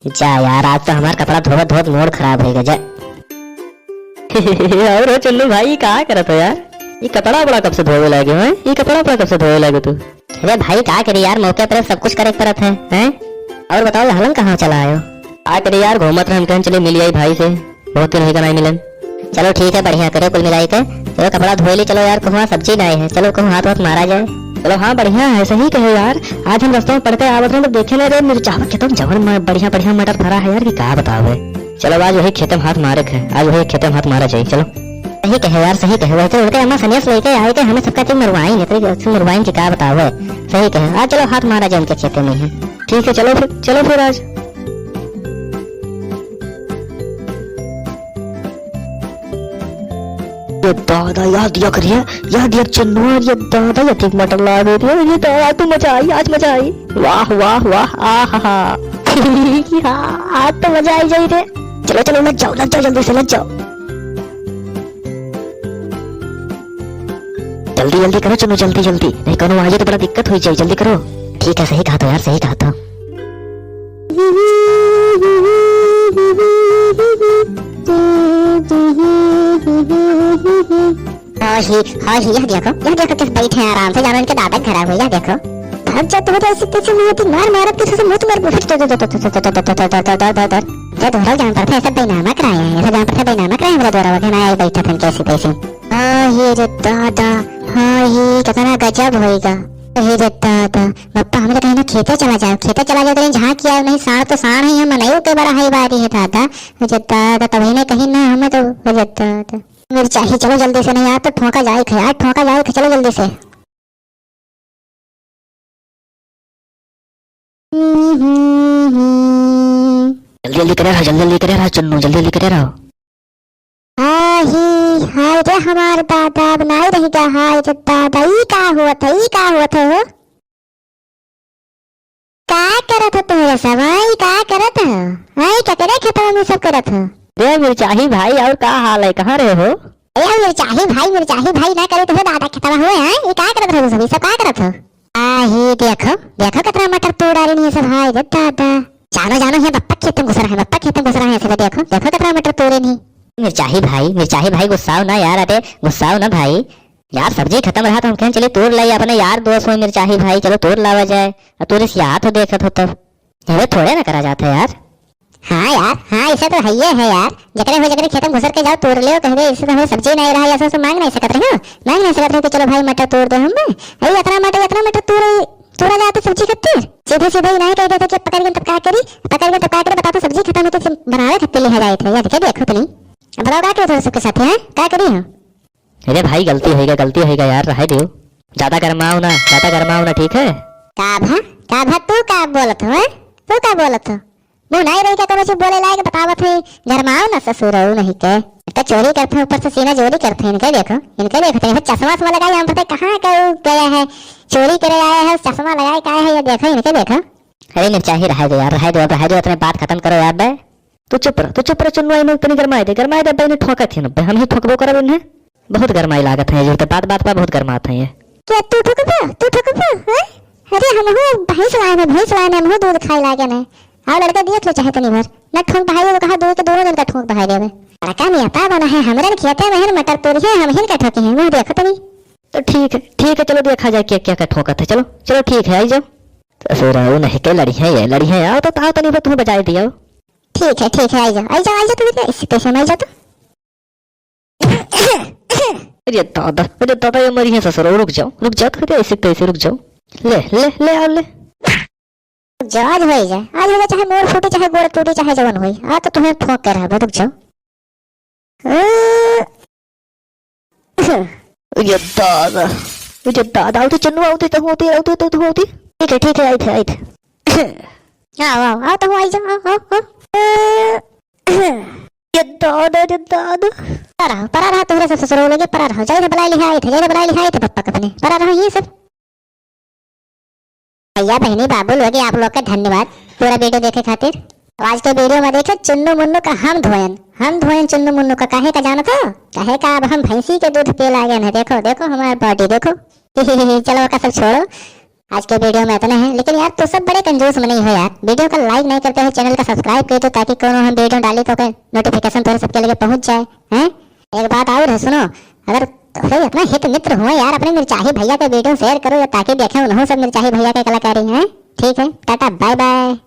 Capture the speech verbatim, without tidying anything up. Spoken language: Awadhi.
जा यार, आज तो हमार कपड़ा धोवत धोवत mood खराब होइ गया, जा। और हो चुन्नू भाई, का करत हो यार? ई कपड़ा उपड़ा कब से धोवे लागे हो, हैं? ई कपड़ा उपड़ा कब से धोवे लागे तू? अरे भाई, का करी यार, मौके पर सब कुछ करे के परत है, हैं? और बताओ, लहलन कहाँ चला आयो? का करी यार, घूमत रहन, कहन चले मिल आई भाई से, बहुत दिन होइगा नाहीं मिलन। चलो ठीक है, बढ़िया करे कुल मिलाई के। चलो कपड़ा धोए ली, चलो यार, कहूँ सब्जी नाहीं है, चलो कहूँ हाथ वाथ मारा जाए। चलो हाँ, बढ़िया है, सही कहे यार। आज हम रस्ता में पढ़ते आवत रहे तो देखे ना रे, मिर्चावा खेतवा में जवन म-, बढ़िया बढ़िया मटर फरा है यार, कि का बतावे। चलो आज वही खेते में हाथ मारे के है, आज वही खेते में हाथ मारा जाए, चलो। सही कहे यार, सही कहे। वैसे उनके अम्मा संन्यास लेके आए थे, हमें सबका चीज मरवाई, नहीं तो मरवाई कि का बतावे। सही कहे, आज चलो हाथ मारा जाए उनके खेते में ही। ठीक है, चलो फिर, चलो फिर आज। ये दादा, याद दिया करिए, याद दिया चन्नुआ, ये दादा, ये देख मटर ला दे दिया, ये दादा, आज तो मजा आई, आज मजा आई। वाह, वाह, वाह, आहा। हाँ, आज तो मजा आई जाई रे। चलो, चलो, लग जाओ, लग जाओ, जल्दी से लग जाओ। जल्दी, जल्दी करो चुन्नू, जल्दी, जल्दी, नहीं कोनो आजे तो बड़ा दिक्कत होइ जाई, जल्दी करो। ठीक है, सही कहा था यार, सही कहा था। हाँ ही, हाँ ही, यह देखो, यह देखो कैसे बैठे हैं आराम से, जानो इनके दादा के घर आए हुए, यह देखो। भाग जा, तुम्हें तो ऐसे तैसे मुंह मार मारब, किसी से मुंह तुम्हारे डर, डर, डर, डर, डर। ये दोहरा जान पड़ता है, ऐसा बैनामा कराए हैं, ऐसा जान पड़ता है बैनामा कराए हैं, मेरा दोहरा वगैरह आए बैठा था कैसे तैसे। हाँ, ये रे दादा, हाँ, ये कितना गजब होएगा। अरे रे दादा, बप्पा, हमें तो कहीं ना खेते चला जाओ, खेते चला जाओ, तेरे झांक किया नहीं, साढ़ तो साढ़ ही हम मनाई के बड़ा हाई बारी है दादा। अरे दादा, तभी ने कहीं ना हमें तो, अरे दादा। मिर्चाही, चलो जल्दी से, नहीं यार तो ठोका जाए थे यार, ठोका जाए थे, चलो जल्दी से। जल्दी जल्दी करे रहो, जल्दी जल्दी करे रहो चुन्नू, जल्दी जल्दी करे रहो। हाँ ही, हाय रे हमार दादा, अब नाई रह गया, हाय रे दादा, ई का होत है, ई का होत है हो? का करत हो तुम सब, हाँ, ई का करत हो? हाँ, ई केकरे खेतवा में सब करत हो? रे मिर्चाही भाई, और का हाल है, कहाँ रहे हो? ए, हम मिर्चाही भाई, मिर्चाही भाई ना करे तो हो दादा खेतवा हुए, हाँ? ई का करत हो तुम सब, ई सब का करत हो? आ ही देखो, देखो कितना मटर तोड़ डाले नहीं सब, हाय रे दादा। जानो, जानो, ये बप्पा खेत में घुस रहा है, बप्पा खेत में घुस रहा है, ऐसे देखो, देखो कितना मटर तोड़े नहीं। मिर्चाही भाई, मिर्चाही भाई, गुस्साओ ना यार, अरे गुस्साओ ना भाई। यार सब्जी खतम रहा तो हम कहें चलिए तोड़ लाई, अपने यार दोस्त हो मिर्चाही भाई, चलो तोड़ लावा जाए। अब तू रिसियात हो देखत हो तब। अरे थोड़े ना करा जाता है यार। हाँ यार, हाँ, ऐसा तो है ही है यार। जकरे हो जकरे खेत में घुसर के जाओ, तोड़ ले, कह दे, इससे तो हमें सब्जी नहीं रहा, ऐसा से मांग नहीं सकत रहे हो, मांग नहीं सकत रहे कि चलो भाई मटर तोड़ दे हम। अरे इतना मटर, इतना मटर तोड़े, तोड़ा जाता सब्जी खातिर? सीधे सीधे ही नहीं कह देते कि पकड़ के तब का करी, पकड़ के तब का करी, बताओ तो सब्जी खत्म होते से बनावे खातिर ले जाए थे, याद के देखो तो नहीं। अब बताओ का करो सबके साथ, हैं? का करी हम? अरे भाई, गलती होइगा, गलती होइगा यार, रहे दियो। ज्यादा गरमाओ ना, ज्यादा गरमाओ ना, ठीक है? का भा? का भा, तू का बोलत हो, हैं? तू का बोलत हो? मुंह नहीं रही का कोनो चीज बोले लायक, बतावत है, गरमाओ ना ससुरऊ नहीं के। एक तो चोरी करते हैं, ऊपर से सीना चोरी करते हैं, इनके देखो, इनके देखो, तो ये चश्मा वश्मा लगाए, हम पता है कहाँ का वो गया है, चोरी करे आया है, चश्मा लगाए का है, ये देखो, इनके देखो। अरे मिर्चाही, रहे दो यार, रहे दो, अब रहे दो, अपने बात खत्म करो यार बे। तू चुप रह, तू चुप रह चुन्नू, इन्हें तनी गरमाए दे, गरमाए दे, अब्बे इन्हें ठोकत ही न, अब्बे हम ही ठोकबो करब इन्हें। बहुत गरमाए लागत है ये, तो बात बात पर बहुत गरमात है ये। क्या तू ठोकबो, तू ठोकबो, हैं? अरे हमहू भैंस लाए ने, भैंस लाए ने, हमहू दूध खाए लागे ने। आओ लड़का दिए थे चाहे तनी भर। न ठोक बहाई वो कहा दूध के दोनों दिन का ठोक बहाई देवे। लड़का नहीं आता बना है, हमरे ने खेते में है न मटर तोरी है, हम ही न का ठोके हैं, मुंह देखो तनी। तो ठीक है, ठीक है, चलो देखा जाए क्या क्या का ठोकत है, चलो, चलो ठीक है, आई जाओ। तो फिर आओ नहीं के लड़ी है ये, लड़ी है, आओ तो, आओ तनी भर तुम्हें बजाए दिया। ठीक है, ठीक है, आई जाओ, आई जाओ, आई जाओ, तुम इधर इसी पैसे में आई जाओ तो। अरे दादा, अरे दादा, ये मरी है ससुर, रुक जाओ, रुक जाओ, तो इसी पैसे रुक जाओ। ले, ले, ले, आओ, ले। रुक जाओ, आज होई जाए, आज होई जाए, चाहे मोर फूटे, चाहे गोड़ टूटे, चाहे जवन होई, आज तो तुम्हें ठोक के रहबो, रुक जाओ। अरे दादा, अरे दादा, आओ तो चन्नू, आओ तो, आओ तो, आओ तो, आओ तो, आओ तो। ठीक है, ठीक है, आई थे, आई थे। आओ, आओ, आओ तो, आई जाओ, आओ, आओ, आओ। ये दादा, ये दादा। परा रहो, परा रहो, तोहरे सब ससुर लगे, परा रहो। जाइए बुलाए लिहा आए थे, जाइए बुलाए लिहा आए थे पप्पा के अपने। परा रहो ये सब। भैया, बहनी, बाबू लोग, आप लोग का धन्यवाद पूरा video देखे खातिर। तो आज के video में देखे चुन्नू मुन्नू का हम धोयन, हम धोयन चुन्नू मुन्नू का। काहे का जानत हो? काहे का अब हम भैंसी के दूध पिए लागे हैं। देखो, देखो हमार body, देखो। चलो, ओका सब छोड़ो। आज के video में इतना है, लेकिन यार, तू सब बड़े कंजूस मनई हो यार, video का like नहीं करते हो, channel का subscribe कर दो, ताकि कोनो हम video डाली तो के notification तोरे सबके लगे पहुंच जाए, हैं? एक बात और है, सुनो, अगर तोहरे इतना हित मित्र हुए यार, अपने मिर्चाही भैया के video share करो, या ताकि देखें उन्हों सब मिर्चाही भैया के कलाकारी, हैं? ठीक है, टाटा, bye bye।